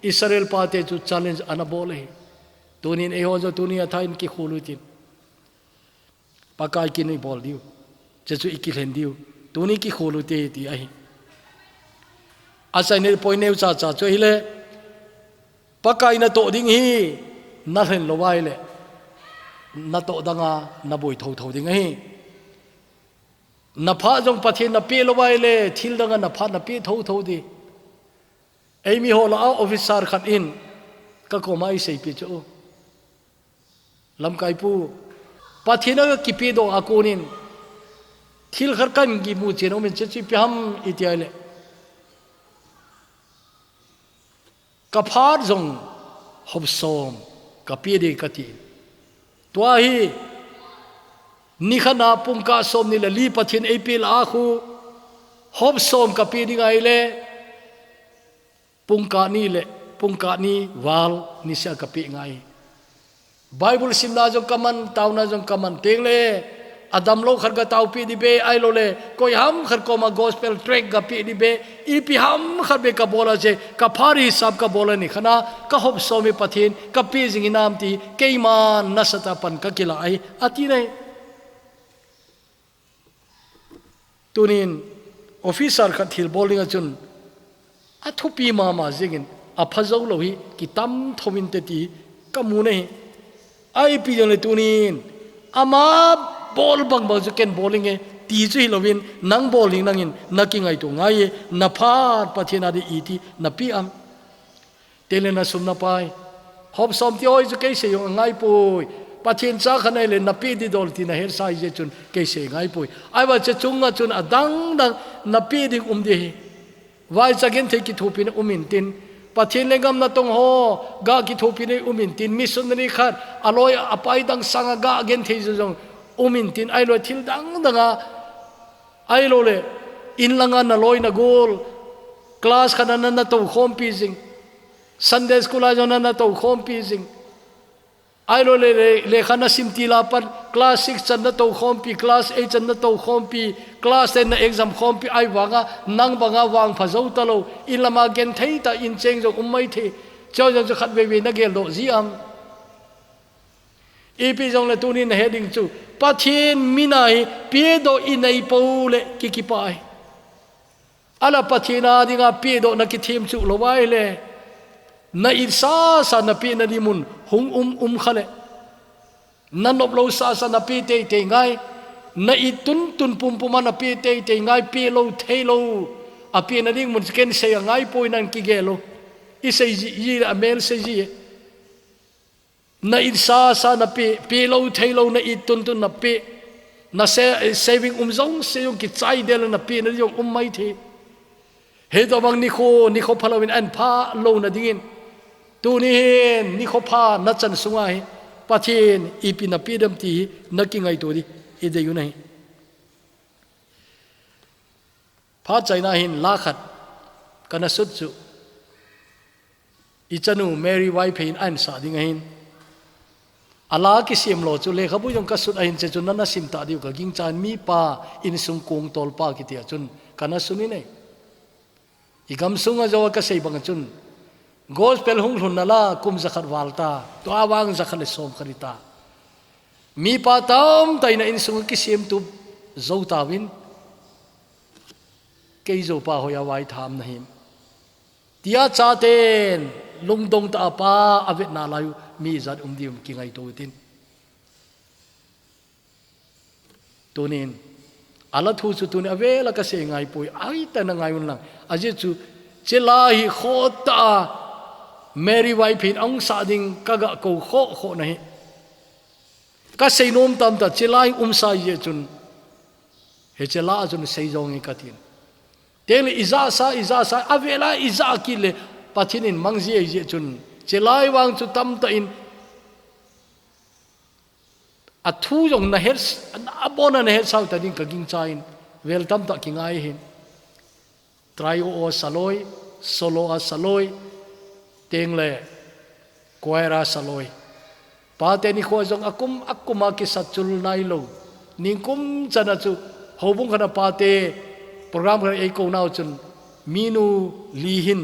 Israel pate chu challenge ana bol ahi. Tunin eiho jong tuni a thain kikhol u tin. Pakai kin ibol diu. Chechu ikilhen diu. Tuni kikhol u te ti ahi. Achaina point neu cha cha chu ahile. Pakai natoh ding hi nalhen lou ahile. Natoh danga naboi thotho ding ahi. Naphat jong Pathen napeh lou ahile, thil danga naphat napeh thotho di. Eimi ho lah a officer khat in kakoma eiseipeh chu. Lamkai pu, Pathen a kakipeh doh a konin, thil khat kahin kimu chen aumin, chechu ipi ham iti ahile. Kaphat jong hop som kapeh ding kati. Tua hi, nikhat a pungkah somni le li Pathen eipeh lah a khu, hop som kapeh ding ahile, pungkah ni le, pungkah ni val niseh a kapeh ngai. Bible simna jong kaman, taona jong kaman, tengle, adamlou khat gataopeh di be, ahilou le, koi ham khat koma gospel tract gapeh di be, ipi ham khat be kabol a che, kaphat hisap kabol a nikhat a, kahop som hi Pathen, kapeh jing hinam ti, keiman nasatah a pan kakila ahi, ati nai. Tunin, officer khat thilbol dinga chun, athupi mama jingin, apha jou lou hi, kitam thou inte ti, kamu nai. Ipi jongle tunin, ama bol bangbang chu ken bol inge, ti chu hilouvin, nang bol ding nangin, nakingaito ngai e, naphat Pathen a di iti, napeh am. Tengle nasum napai. Hop som ti hoi chu keisei jong angaipoi. Pathen cha khat nahile napeh di dol ti nahetsa jeh chun keisei ngaipoi. Ahivang che chunga chun adang dang napeh ding um di hi. Vaicha genthei kithopina um intin. Pathen lenggam natong ho ga kithopina um intin. Missionary khat aloi apai dang sanga ga genthei jong um intin. Ahilou le thil dang danga Ahilou le, in langa naloi nagol, class khat a nana toukhompi jing, Sunday school a jong nana toukhompi jing. Ahilou le, le, lekha nasim til a pat, class six chan natoukhompi, class eight chan natoukhompi, class ten na exam khompi, ahivanga, nang banga vangpha jou talou, in lama genthei tah in cheng jong um maithei, chujong chu khatvei vei nageldoh ji am. Ipi jongle tunin nahet ding chu, Pathen min a hi pedoh inei pou le kikipah ahi. Ahinla Pathen a dinga pedoh nakithem chuh lou ahile, Na it sasa na pehna ding mun hung um um kha le. Na nop lo sasa na pe teitei ngai. Na it tuntun pumpum a na pe teitei ngai, pe lo thei lo. A pehna ding mun ken sei a ngai poi nan kigel lo. I sei ji, ji le a mel sei ji e. Na it sasa na pe, pe lo thei lo, na it tuntun na pe. Na se, saving um jong se jong kichai del na pehna ding jong um mai thei. Hei to bang nikho, nikho pha lo in an pha lo na dingin. Tuni hin nikho pha na chan sunga hi Pathen ipi na pe dem ti hi na kingaito ding i dei u ahi. Phat chaina hin la khat kana sut chu i chanu Mary Vaiphei in ahin sa ding ahin. A la kisem lo chu lekhabu jong ka sut ahin che chu nana sim ta diu ka gingchan, mipa insung kong tolpa kiti a chun kana sun in e. I gam sunga jo ka sei bang a chun gospel hung lhun na la kum jakhat val ta, tua vang jakhat le som khat i ta. Mipa tamtah in a insung kisem tup zo tauvin, kei jo pa hoi a vai tham na him. Tia chaten lungdong ta a pa a vetna lai u mi jat um diu kingaito u tin. Tunin, a la thu chu tuni a vela ka sei ngai poi, ai ta na ngai un lang. A ji chu, che la hi kho ta a Mary Vaiphei in ong sa ding ka ga ko kho kho na hi. Ka sei nom tam ta, che la hi um sa ji chun. He che la a chun sei jong hi ka tin. Teng le i ja sa, i ja sa, a vela i ja kit le Pathen in mang ji ai ji chun. Che la hi vang chu tam ta in a thu jong na het, a bon a na het sau ta ding ka gingcha in. Vel tam ta kingai hin. Trio a sa loi, solo a sa loi, teng le choir a sa loi. Pate nikho jong a kum, a kum a kisa chul nai lo. Ningkum chan a chu, houbung khat a pate program khat a ei ko nau chun, mi nu li hin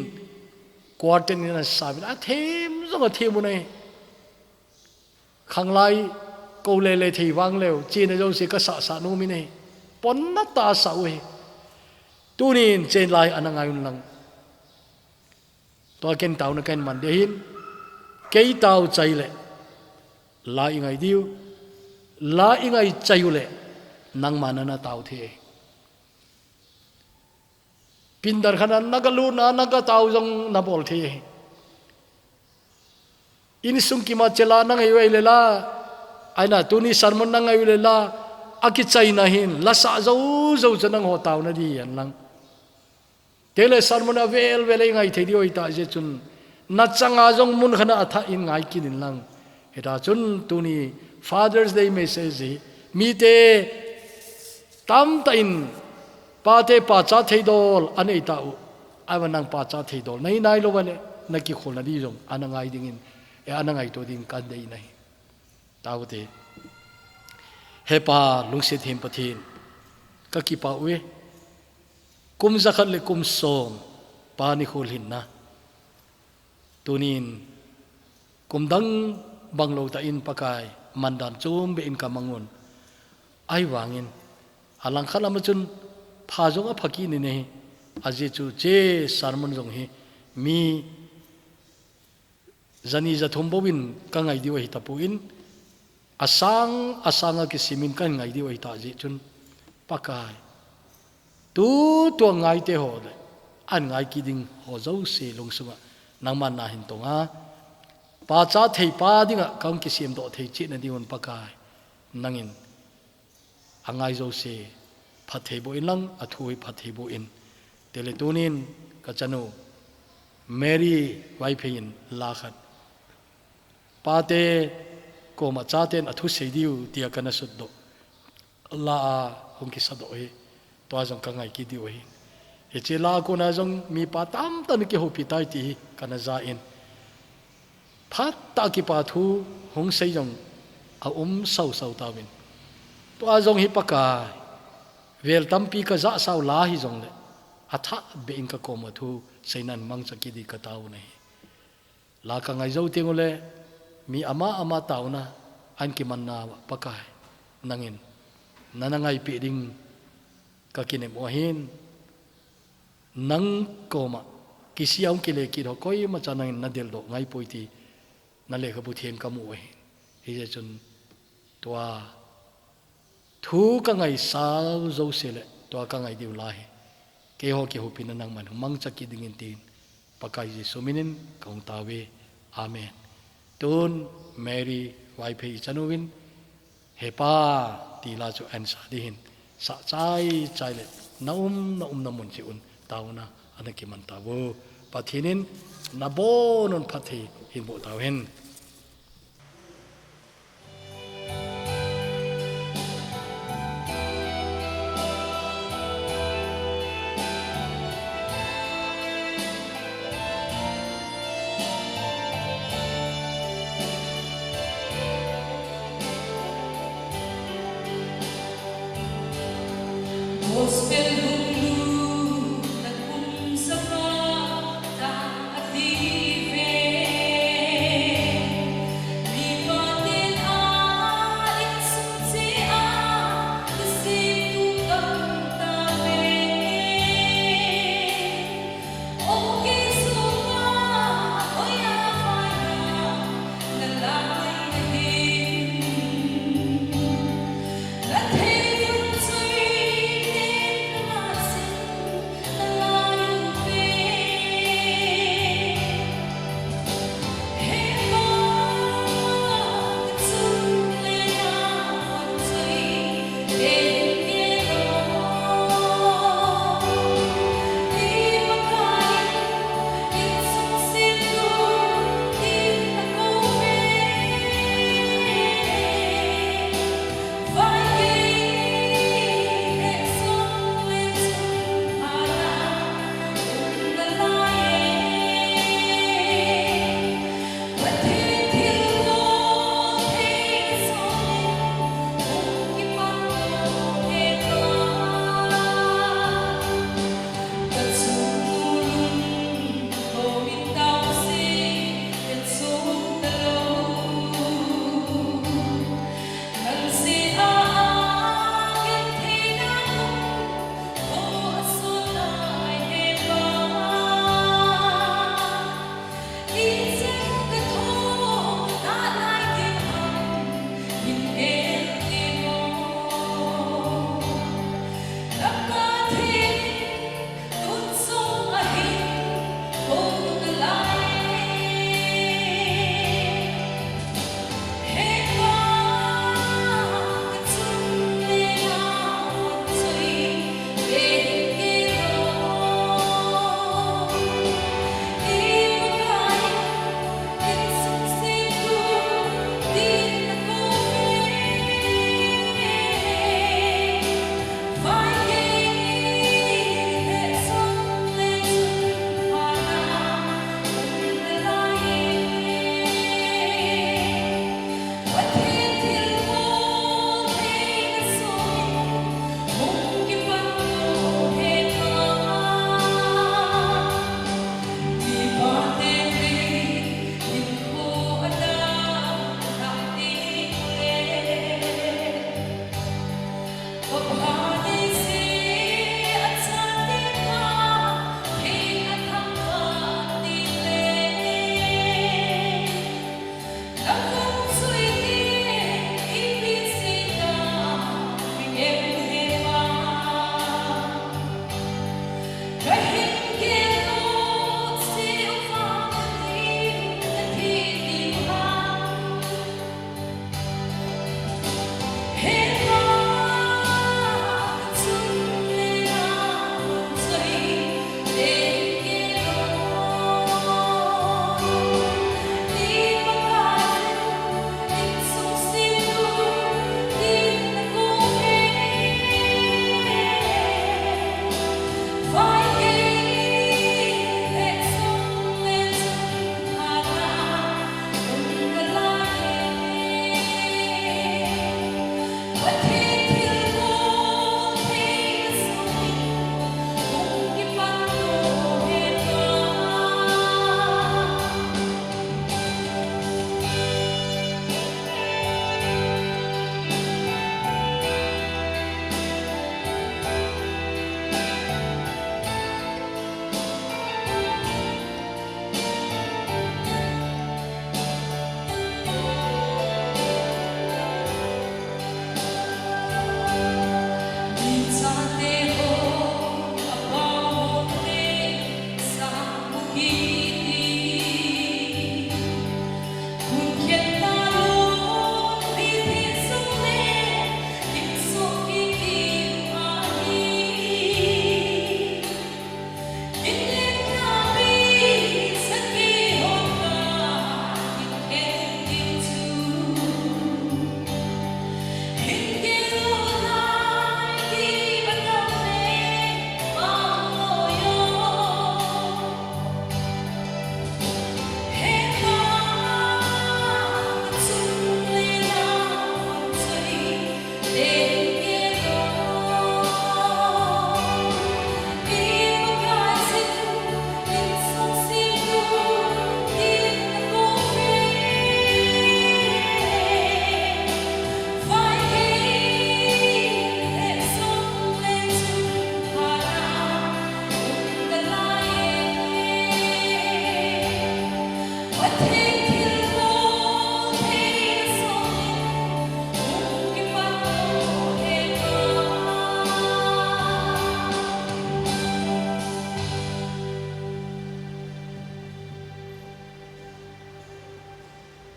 quartet in a sa vin. A them jong a them u nei. Khanglai ko le le thei vang leu, chena jo se ka sa sa nu mi nei. Pon na ta sa u hi. Tunin chen lai ana ngai un lang. Tua ken tauna ken man de hin, kei tau chai le, la i ngai diu, la i ngai chai u le, nangma na na tau the. Pindar khana na ga lu na, na ga tau jong na bol the. Insung kima che la na ngai u ai le la, ai na tuni sermon na ngai u le la, a kichai na hin, la sa jo jo cha nang ho tau na di an lang. Te le sermon a vel vel ei ngai thei diu ai ta je chun. Na changa jong mun khana a tha in ngai kit in lang. Heta chun tuni Father's Day message hi. Mi te tam ta in pa te pa cha thei dol a nei ta u. Ai va nang pa cha thei dol. Nei nai lo va le na ki khol na di jong. Ana ngai ding in. E ana ngai to ding kan dei na hi. Tau te. He pa lungsit him Pathen. Ka ki pa u e. Kum jakhat le kum som pa ni khul hin na. Tunin kum dang bang lo ta in Pakai mandan chom be in ka mang un. Ai vangin a lang khat lama chun pha jong a pha ki ni nei. A ji chu che sermon jong hi mi jani jathum bo in ka ngai diu ahi ta pu in. A sang, a sang a kisimin kan ngai diu ahi ta ji chun Pakai. Tu tua ngai te ho le, an ngai ki ding ho jo se lungsunga, nangman na hin tonga, pa cha thei pa dinga kang kisim do thei chi na diun Pakai, nangin a ngai jo se phat thei bo in lang, a thu hi phat thei bo in. Te le tunin ka chanu, Mary Vaiphei in la khat. Pate koma chaten a thu sei diu tia kana sut do. La a hung kisa do hi. Tua jong ka ngai ki diu hi. Hiche la kona jong mi pa tam tan ki hopi tai ti hi kana ja in. Phat ta ki pa thu hung sei jong a um sau sau ta vin. Tua jong hi Pakai. Vel tampi ka ja sau la hi jong le. A tha be in ka koma thu sei nan mang cha ki di ka tau nei. La ka ngai zo teng u le, mi ama ama tauna, an kimanna Pakai, nangin, nana ngai pi ding ka kinem u ahin, nang koma, kisih a hung kile kit ho koima cha nangin nadel doh ngai poi ti nalekhabu theng kamu ahi. Hijeh chun tua thu kangaisau jouse le tua kangai diu la hi keiho kihopina nangman mangcha kit dingin tin Pakai Jesu minin kahung tao ve. Amen. Tun Mary Vaiphei ichanuvin, He Pa, ti la chu answer ding hin, sah chai chai le, na um, na umna mun cheh un, taona ana kiman tauvo. Pathen in nabonun phatthei hin boh tauhen. Gospel